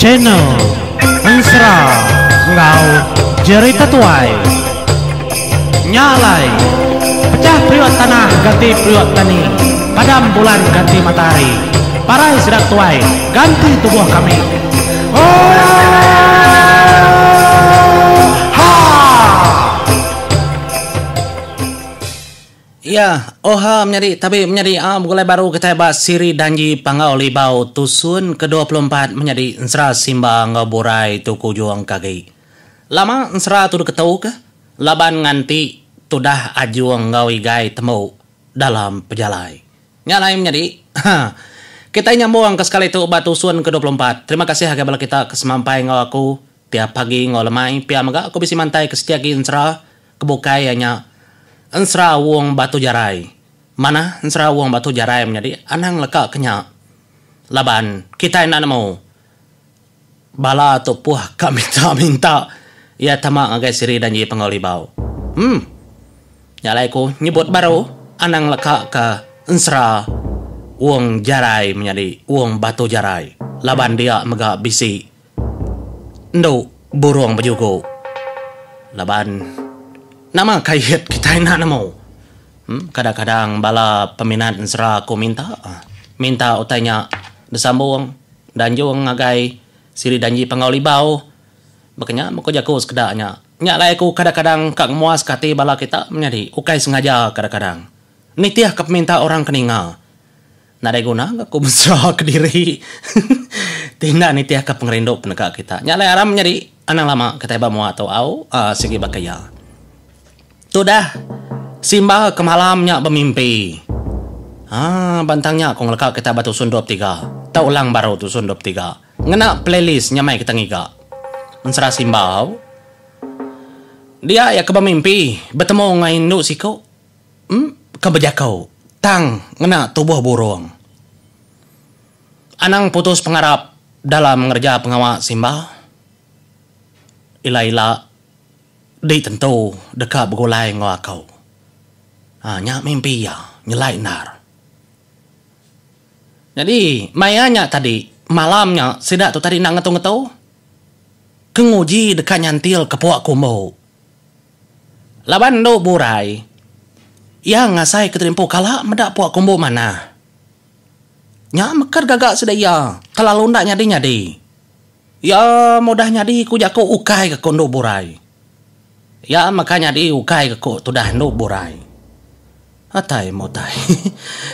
Channel Ensera enggau Jerita Tuai. Nya alai, pecah periuk tanah ganti periuk tani, padam bulan ganti matahari, parai sida tuai ganti tubuh kami. Oohaa! Iya, oha menyadi tabi menyadi a begulai baru kitai ba siri Danji Panggau Libau tusun ke 24 menyadi ensera Simba enggau Burai tu ke ujung ke agi. Lama ensera tu diketu ke laban nganti tudah Ajung enggau Igai tembu dalam pejalai. Nya alai menyadi kitai nyambung ke sekali tu ba tusun ke 24. Terima kasih agai bala kita ke semampai enggau aku tiap pagi enggau lemai. Pia mega aku bisi mantai ke siti agi ensera Ke bukai iya nya Ensera Wong Batu Jarai. Manah Ensera Wong Batu Jarai menyadi anang leka ke nya laban kitai enda nemu bala tu puh ka minta minta iya tama ngagai siri danji Panggau Libau. Em. Nya alai ku nyebut baru anang leka ke Ensera Wong Jarai menyadi Wong Batu Jarai laban dia mega bisi Endu burung bejugu laban nama kait kitai enda nemu. Kadang-kadang bala peminat ensera ku minta minta utai nya disambung danjung ngagai siri danji Panggau Libau. Baka nya meh ku jaku sekeda nya. Nya alai aku kadang-kadang ka ngemuaska ati bala kita menyadi ukai sengaja kadang-kadang nitihka peminta orang ke ninga. Nadai guna ga ku mesra kediri ti enda nitihka pengerindu peneka kita. Nya alai aram nyadi anang lama kitai ba mua tu au sigi baka iya. Tudah Simba ke malam nya bemimpi. Haa bantang nya ku ngeleka kita ba tusun 23. Tau ulang baru tusun 23. Ngena playlist nyamai kita ngiga. Ensera Simba au. Dia iya ke bemimpi betemu enggau indu siku. Em ke bejaku tang ngena tubuh burung. Anang putus pengarap dalam ngereja pengawa Simba. Ila-ila di tentu deka begulai enggau aku. Ha nya mimpi iya nyelai endar. Nyadi maya nya tadi malam nya sida tu tadi enda ngetu-ngetu ke nguji deka nyantil ke pua kumbu. Laban endu burai, iya ngasai ke terimpu kala meda pua kumbu manah. Nya meka gaga sida iya kelalu enda nyadi-nyadi. Iya mudah nyadi ku jaku ukai ke ku endu burai. Iya meka nyadi ukai ke ku tudah endu burai. Atai mutai.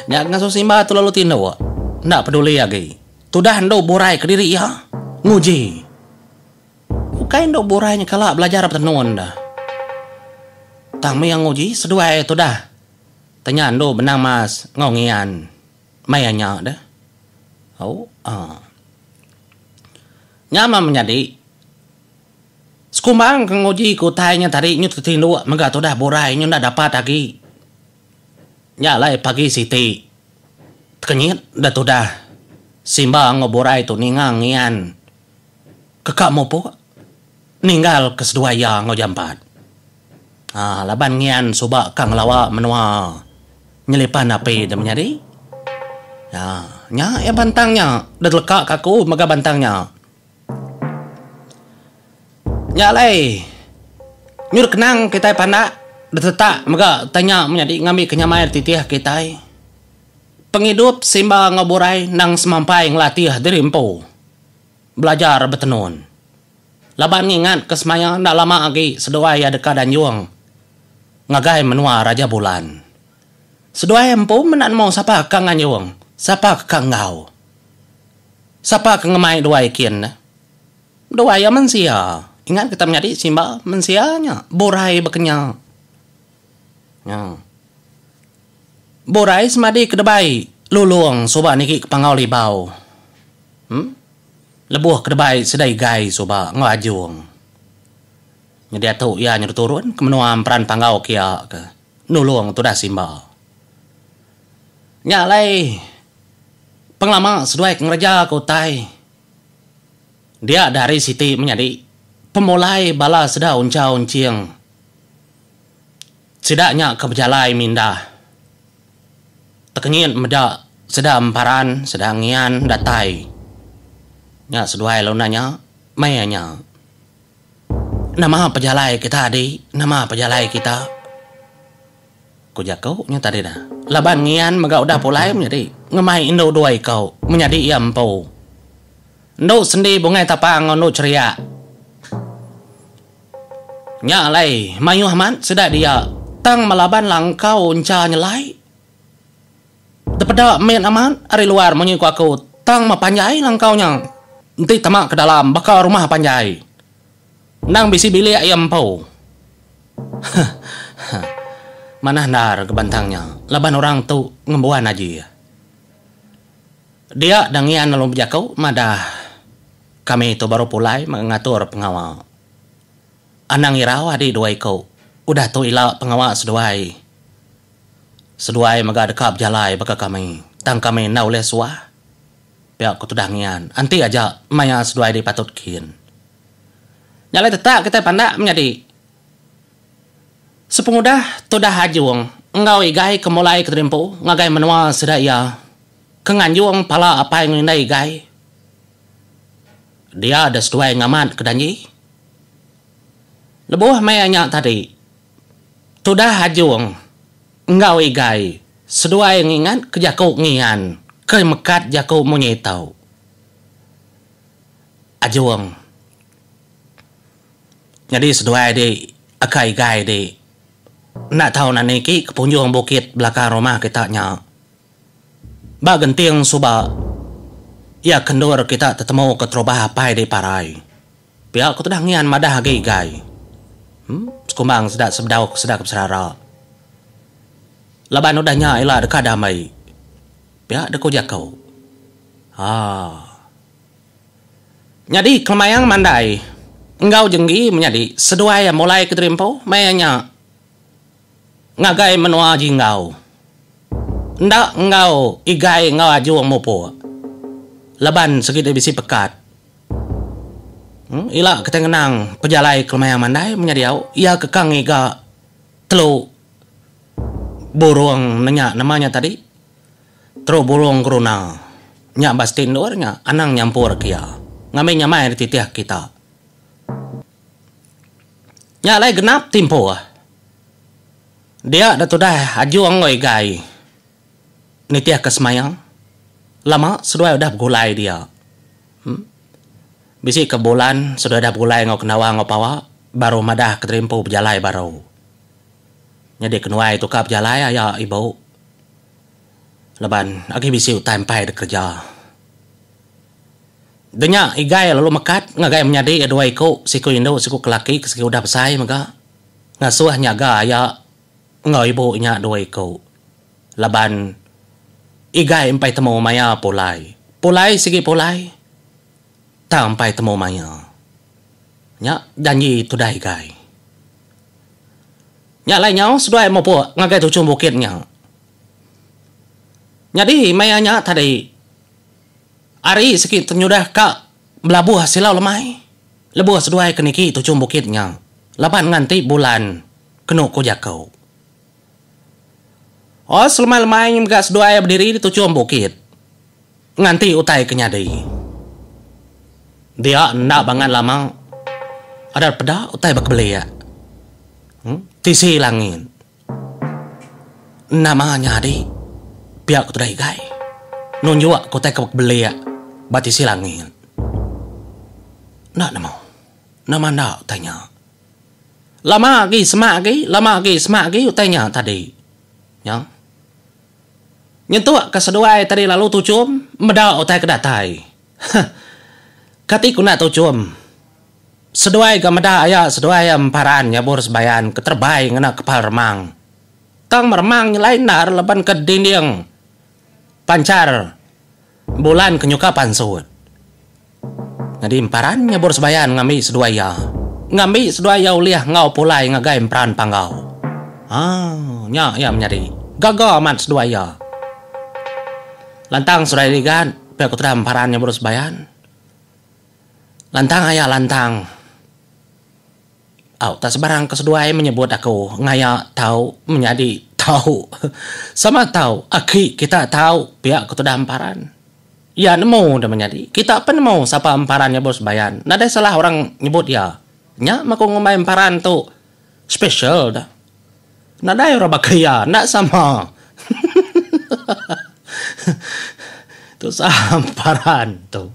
Nya ngasuh Simba tu lalu tinduk. Enda peduli agi. Tudah endu burai kediri iya nguji. Ukai endu burai nya kala belajar betenun da. Tang mih nguji seduai tudah. Tanya endu benang mas enggau ngian maya nya deh. Au aa. Nya mah menyadi. Sekumbang ke nguji ke utai nya tadi nyu tetinduk mega tudah burai nyu enda dapat agi. Nya alai pagi siti tekenyit da tudah Simba enggau burai tu ninga ngian. Keka mupuk ninggal ke seduai iya enggau jampat. Haa laban ngian suba ka ngelawa menua nyelipan api da menyadi. Haa nya iya bantang nya da teleka ka aku mega bantang nya. Nya alai nyur kenang kitai pandak da tetak mega utai nya menyadi ngambi ke nyamai titih kitai. Pengidup Simba enggau Burai endang semampai ngelatih diri empu. Belajar betenun. Laban ngingat ke semaya enda lama agi seduai iya deka danjung ngagai menua Raja Bulan. Seduai empu menda nemu sapa ka nganjung, sapa ke ka enggau. Sapa ke ngemai duai kin ne. Duai iya mensia. Ingat kita menyadi simba mensia nya burai baka nya. Nya. Burai semadi ke debai lulong suba niki ke Panggau Libau. Em. Lebuh ke debai sida igai suba enggau ajung. Nyediatu iya nyadi turun ke menua Emperan Panggau kia ke nulung tudah Simba. Nya alai pengelama seduai ke ngereja ke utai dia da hari siti menyadi pemulai bala sida uncha unching sida nya ke bejalai mindah. Tekenyit meda sida emparan sida ngian datai. Nya seduai lalu nanya maya nya. Nama pejalai kita adi? Nama pejalai kita? Ku jaku nya tadi dah. Laban ngian mega udah pulai menyadi ngemai indu dua iku menyadi iya empu. Endu sendi bungai tapang enggau endu cheriak. Nya alai mayuh amat sida dia tang melaban langkau encha nyelai. Depeda mit amat ari luar munyi ku aku tang mepanjai langkau nya enti tama ke dalam baka rumah panjai. Endang bisi bilik iya empu. Heh. Manah endar ke bantang nya laban orang tu ngembuan aji. Dia Dangian lalu bejaku madah kami tu baru pulai mega ngatur pengawa. Anang irau adi dua iku udah tu ila pengawa seduai. Seduai mega deka bejalai baka kami tang kami enda ulih suah. Pia ku tudah Ngian anti aja maya seduai dipatut kin. Nya alai tetak kitai pandak menyadi. Sepengudah tudah Ajung enggau Igai ke mulai keterimpu ngagai menua sida iya ke nganjung pala apai enggau indai Igai, dia deh seduai ngamat ke danji. Lebuh maya nya tadi, tudah Ajung enggau Igai seduai ngingat ke jaku ngian ke mekat jaku munyi tu. Ajung. Nyadi seduai di aka igai di enda tau nak niki ke punjung bukit belakang rumah kita nya. Ba genting suba iya ke endur kita tetemu ke terubah apai di parai. Pia ku tudah ngian madah agi igai. Em sekumbang sida sebedau sida ke beserara. Laban udah nya ila deka damai. Pia deka jaku. Haa. Nyadi kelemayang mandai enggau jenggi menyadi seduai mulai kediri empu maya nya ngagai menua Jinggau. Enda enggau Igai enggau Ajung mupuk laban segi deh bisi pekat. Ila kitai ngenang pejalai kelemayang mandai menyadi au iya ke ka ngiga telu burung nenya nama nya tadi. Tero burung geruna. Nya ba siti endur nya anang nyampur ke iya. Ngambi nyamai dititih kita. Nya alai genap timpuh. Dia da tudah Ajung enggau Igai nitih ke semaya. Lama seduai udah begulai dia. Em. Bisi ke bulan seduai udah begulai enggau Kendawa enggau Pawa baru madah ke terimpu bejalai baru. Nyadi kenuai tukar bejalai aya ibu. Laban agi bisi utai empai dikereja. Deh nya Igai lalu mekat ngagai menyadi iya dua iku, siku indu siku ke laki ke sigi udah besai mega ngasuh nyaga aya enggau ibu nya dua iku. Laban Igai empai temu maya pulai. Pulai sigi pulai tang empai temu maya. Nya janji tudah Igai. Nya alai nyau seduai mupuk ngagai tuchung bukit nya. Nyadi maya nya tadi hari sigi tenyudah ka belabuh silau lemai lebuh seduai ke niki tuchung bukit nya laban nganti bulan kenu ku jaku. Oh selemai-lemai nya mega seduai bediri di tuchung bukit nganti utai ke nyadi. Dia enda bangat lama ada peda utai bekebelik tisi langit. Nama nyadi pia ku tudah igai nunjuk ke utai ke bekebelik ba tisi langit. Enda nemu nama enda utai nya. Lama agi semak agi, lama agi semak agi utai nya tadi. Nya. Nyentuk ke seduai tadi lalu tuchum meda utai ke datai. Heh. Kati ku enda tuchum. Seduai ga meda aya seduai iya emparan nyabur sebayan ke terebai ngena kepal remang. Tang meremang nyelai endar laban ke dinding panchar bulan ke nyuka pansut. Nyadi emparan nyabur sebayan ngambi seduai iya. Ngambi seduai iya ulih enggau pulai ngagai emperan panggau. Haa nya iya menyadi. Gaga amat seduai iya. Lantang seduai rigat pia ku tudah emparan nyabur sebayan. Lantang aya lantang. Au tak sebarang ke seduai menyebut aku ngaya tau menyadi tau. Sama tau aki kita tau pia ke tudah emparan. Iya nemu deh menyadi. Kita pen nemu sapa emparan nyebut sebayan. Nadai salah orang nyebut iya. Nya meh ku ngumbai emparan tu special dah. Nadai orang baka iya, enda sama. Tusah emparan tu.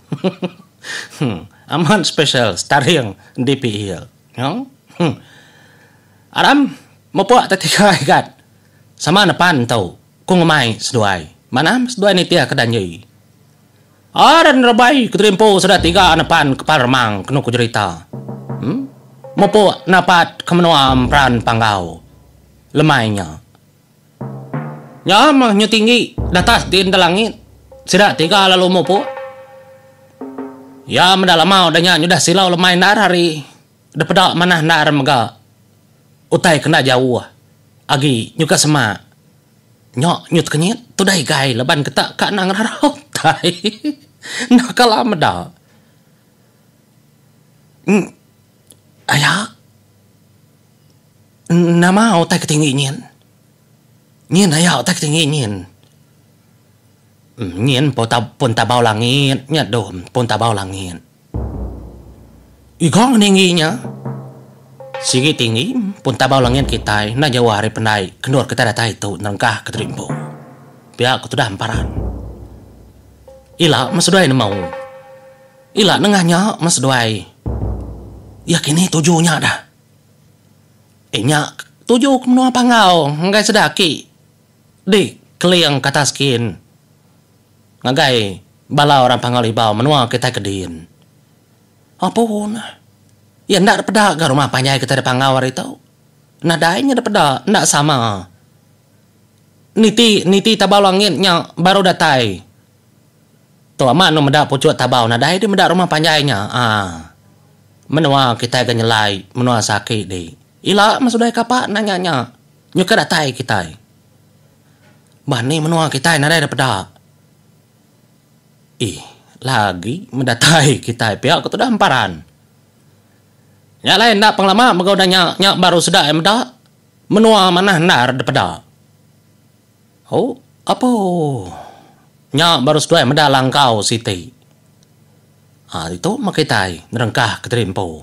Amat special staring DPL. Aram mupuk tetiga igat sama nepan tu. Ku ngemai seduai. Manah meh seduai nitih ke danji. Aran rebai keterimpu sida tiga nepan kepal remang kenu ku jerita. Em. Mupuk napat ke menua Emperan Panggau lemai nya. Nya meh nyu tinggi datas din da langit sida tiga lalu mupuk. Iya meda lama udah nya nyudah silau lemai endar hari depeda manah endar mega utai ke enda jauh. Agi nyuka semak. Nya nyu tekenyit tudah igai laban keta ka enda ngerara utai. Enda kala meda. Em aya nama utai ke tinggi nyin. Nyin aya utai ke tinggi nyin. Nyin pun tabau langit nya dom pun tabau langit. Iga ninggi nya sigi tinggi pun tabau langit kitai enda jauh ari pendai ke endur kitai datai tu nerengkah ke diri empu. Pia ku tudah emparan. Ila meh seduai nemu. Ila nengah nya meh seduai. Iya kini tuju nya dah. Eh nya tuju ke menua Panggau ngagai sida aki di Keling ke atas kin. Ngagai bala orang Panggau Libau menua kitai ke din. Apu nah. Iya enda dipeda ga rumah panjai kitai di Panggau hari tu. Nadai nya dipeda enda sama. Niti niti tabau langit nya baru datai. Tu amat anu meda puchuk tabau nadai deh meda rumah panjai nya aaa. Menua kitai ga nyelai menua saki di. Ila meh sudai kapa nanya nya. Nyuka datai kitai. Bah ni menua kitai nadai da peda. Ih, lagi medatai kitai pia ku tudah emparan. Nya alai enda pengelama mega udah nya, nya baru sida iya meda menua manah endar da peda. Oh, apo. Nya baru seduai meda langkau siti. Ha ditu meh kitai nerengkah kediri empu.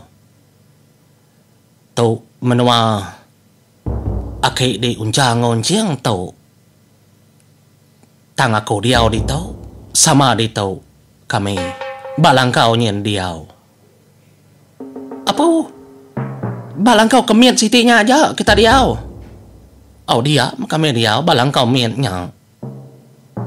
Tu menua Aki di Uncha enggau Enching tu. Tang aku diau ditu, sama ditu kami ba langkau nyin diau. Apu, ba langkau ke mit siti nya aja kita diau. Au dia meh kami diau ba langkau mit nya.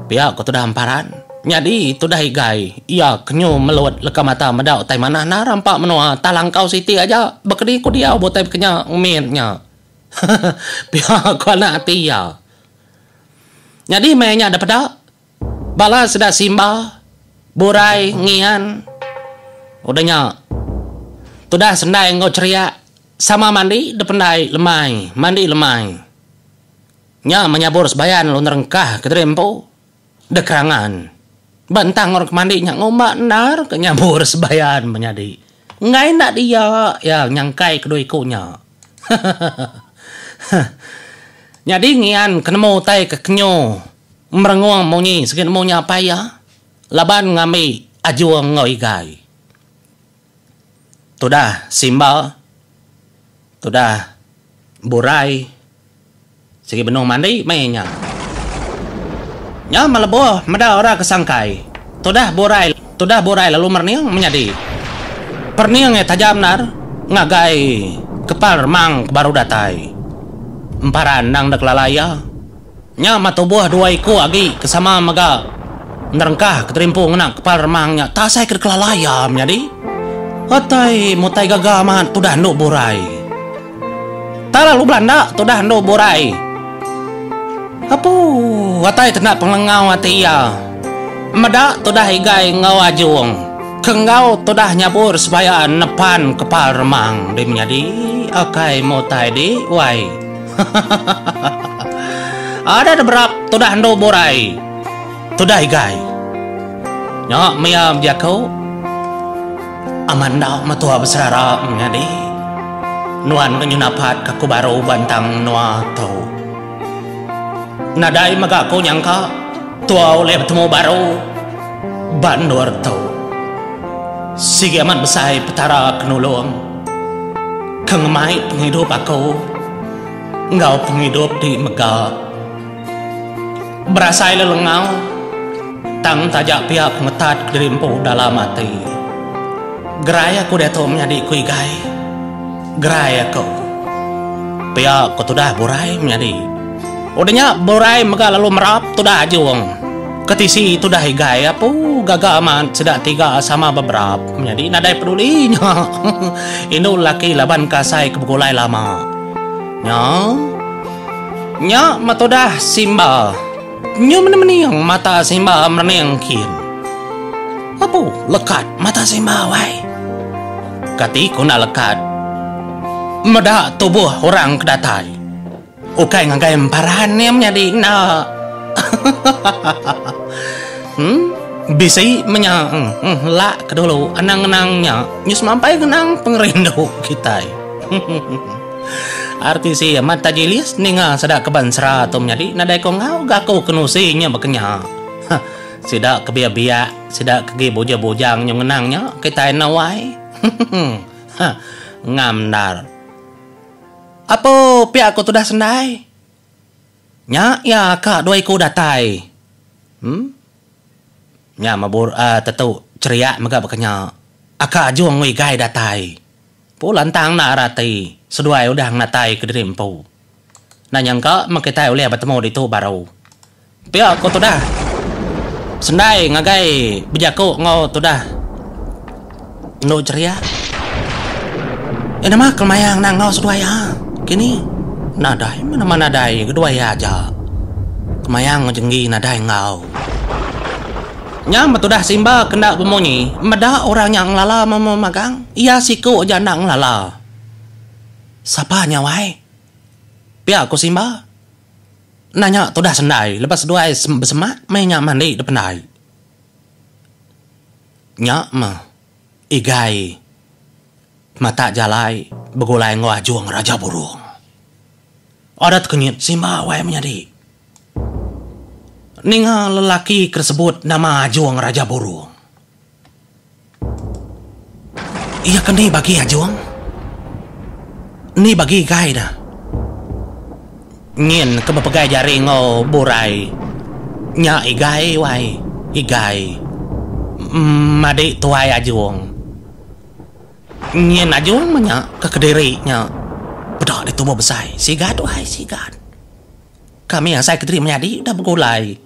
Pia ko tudah Emparan. Nyadi tudah Igai, iya ke nyu melut leka mata meda utai manah endar rampa menua tah langkau siti aja bekedi ko diau ba utai bekenya mit nya. Pia ko anak ati iya. Nyadi meh nya depeda bala sida Simba, Burai, Ngian. Udah nya tudah Sendai enggau Cheriak sama mandi dependai lemai, mandi lemai. Nya menyabur sebayan lalu nerengkah ke diri empu deh kerangan. Ba entang orang ke mandi nya ngumba endar ke nyabur sebayan menyadi. Enggai enda dia iya nyangkai kedua iku nya. Hahaha. Nyadi ngian ke nemu utai ke kenyu merengung munyi sigi nemu nya apai iya laban ngambi ajung enggau igai. Tudah Simba, tudah Burai. Sigi benung mandi meh nya. Nya melebuh meda orang ke sangkai. Tudah burai tudah burai lalu merening menyadi. Perening iya tajam endar ngagai kepal remang ke baru datai. Emparan endang deka kelala iya. Nya mah tubuh dua iku agi ke sama mega nerengkah ke terimpu ngena kepal remang nya tak asai ke dikelala iya menyadi. Atai mutai gaga amat tudah endu burai. Tak lalu belanda tudah endu burai. Apu, atai tenda pengelengau ati iya. Meda tudah igai enggau ajung ke enggau tudah nyabur sebaya nepan kepal remang di menyadi akai mutai di wai. Hahaha. Ada deberap tudah endu burai. Tudah igai. Nya mia bejaku. Amat enda metua beserara menyadi. Nuan ke nyenapat ke aku baru ba entang menua tu. Nadai mega aku nyangka tua ulih betemu baru. Ba endur tu, sigi amat besai Petara ke nulung, ke ngemai pengidup aku enggau pengidup ti mega. Berasai lelengau, tang taja pia pengetat kediri empu dalam ati. Gerai aku diatu menyadi ku Igai. Gerai aku. Pia ku tudah Burai menyadi. Udah nya Burai mega lalu merap tudah Ajung. Ke tisi tudah Igai apu gaga amat sida tiga sama beberap menyadi nadai peduli nya. Indu lelaki laban ke asai ke begulai lama. Nya. Nya metudah Simba. Nyu mening mata Simba merening kin. Apu lekat mata Simba wai. Kati ku enda lekat. Meda tubuh orang ke datai. Ukai ngagai emparan iya menyadi enda. Em bisi menya lak ke dulu anang ngenang nya nyu semampai ngenang pengerindu kitai. RTC amat tajilis ninga sida ke bensera tu menyadi nadai ko enggau ga aku ke nusi nya baka nya. Sida ke biak-biak sida ke gi bujang-bujang nyu ngenang nya kitai enda wai. Ngam endar. Apo pia ko tudah sendai. Nya iya ka dua iku datai. Em. Nya mebur tetu cheriak mega baka nya. Aka ajung enggau igai datai. Pu lantang enda ara ati seduai udah ngenatai kediri empu. Enda nyangka meh kitai ulih betemu ditu baru. Pia ku tudah Sendai ngagai bejaku enggau tudah Endu Cheria. Eh nama kelemayang enda enggau seduai iya kini? Nadai meh nama nadai keduai iya aja. Kemayang enggau Jenggi nadai enggau. Nya meh tudah Simba ke enda bemunyi meda orang nya ngelala memagang. Iya siku aja enda ngelala. Sapa nya wai? Pia ku Simba. Nanya tudah Sendai lebuh seduai besemak meh nya mandi da pendai. Nya meh Igai matak jalai begulai enggau Ajung Raja Burung. Adat tekenyit Simba wai menyadi. Ninga lelaki ke disebut nama Ajung Raja Burung. Iya ke ni bagi Ajung? Ni bagi Igai dah. Nyin ke bepegai jari enggau Burai. Nya Igai wai, Igai. Madi tuai Ajung. Nyin Ajung meh nya ke kediri nya. Peda ditubuh besai. Sigat wai, sigat. Kami asai kediri menyadi udah begulai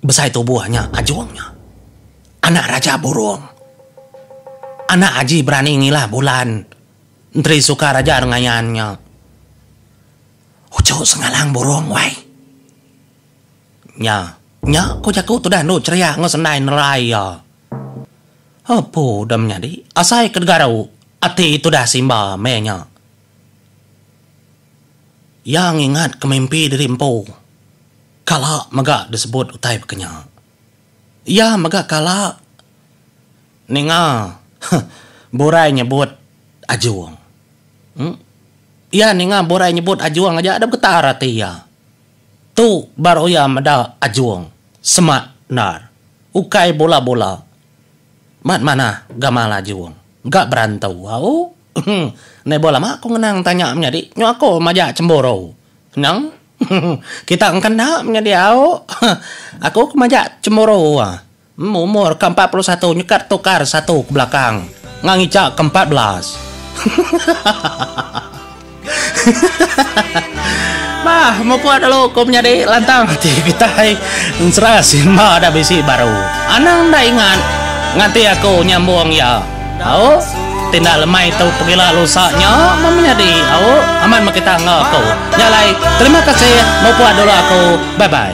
besai tubuh nya Ajung nya. Anak Raja Burung. Anak Aji Berani Ngilah Bulan Enteri Suka Raja Rengayan nya. Uchu Sengalang Burung wai. Nya, nya ku jaku tudah endu Cheria enggau Sendai nerai iya. Apu udah menyadi asai ke degaru ati tudah Simba meh nya. Iya ngingatka mimpi diri empu kala mega disebut utai baka nya. Iya mega kala ninga Burai nyebut Ajung. Iya ninga Burai nyebut Ajung aja dep getar ati iya. Tu baru iya meda Ajung semak endar. Ukai bula-bula. Mat manah gamal Ajung. Ga berantu au. Nebo lama aku ngenang tanya menyadi nyu aku majak cemburu. Nang kita engka enda menyadi au. Aku ke majak cemburu. Umur ke 41 nyekat tukar satu ke belakang ngang ngica ke 14. Bah, mupuk dulu ku menyadi lantang ati kitai ensera simba da bisi baru. Anang enda ingat nganti aku nyambung iya. Au, ti enda lemai tu pegila lusa nya meh menyadi. Au, amat meh kita enggau aku. Nya alai, terima kasih mupuk dulu aku. Bye bye.